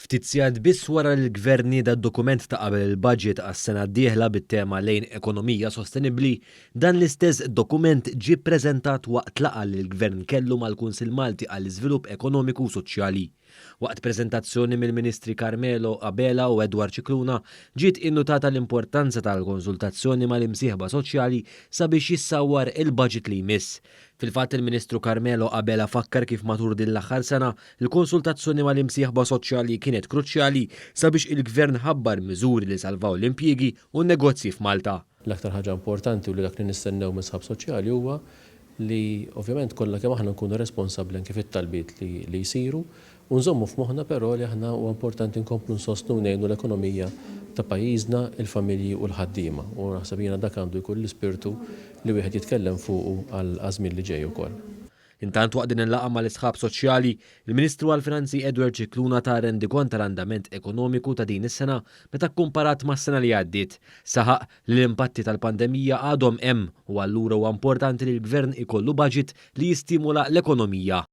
Ftit sigħat biss wara li l-Gvern nieda d-dokument ta' qabel il-budget għas-sena d-dieħla bit-tema lejn ekonomija sostenibbli, dan l-istess dokument ġie ppreżentat waqt laqgħa li l-Gvern kellu mal-Kunsill Malti għall-Iżvilupp Ekonomiku u Soċjali. Waqt preżentazzjoni mill-Ministri Carmelo Abela u Edward Scicluna ġiet innutata l-importanza tal-konsultazzjoni mal-imsieħba soċjali sabiex jissawwar il-budget li jmiss. Fil-fatt il-Ministru Carmelo Abela fakkar kif matul din l-aħħar sena l-konsultazzjoni mal-imsieħba soċjali kienet kruċjali sabiex il-Gvern ħabbar miżuri li salvaw l-impjiegi u n-negozji f'Malta. L-aktar ħaġa importanti u li dak li nistennew minn sħab soċjali huwa li ovvjament kollha kemm aħna nkunu responsabbli anke fit-talbiet li jsiru u nżommu f'moħħna però li aħna huwa importanti nkomplu nsostnu u ngħinu l-ekonomija ta' pajjiżna, il-familji u l-ħaddiema u naħseb jiena dak għandu jkun l-ispirtu li wieħed jitkellem fuqu għaż-żmien li ġej ukoll. Intant waqt din il-laqgħa mal-isħab soċjali, il-Ministru għall-Finanzi Edward Scicluna ta rendikont tal-andament ekonomiku ta' din is-sena meta kkumparat mas-sena li għaddiet. Saħaq li l-impatti tal-pandemija għadhom hemm u allura huwa importanti li l-Gvern ikollu budget li jistimula l-ekonomija.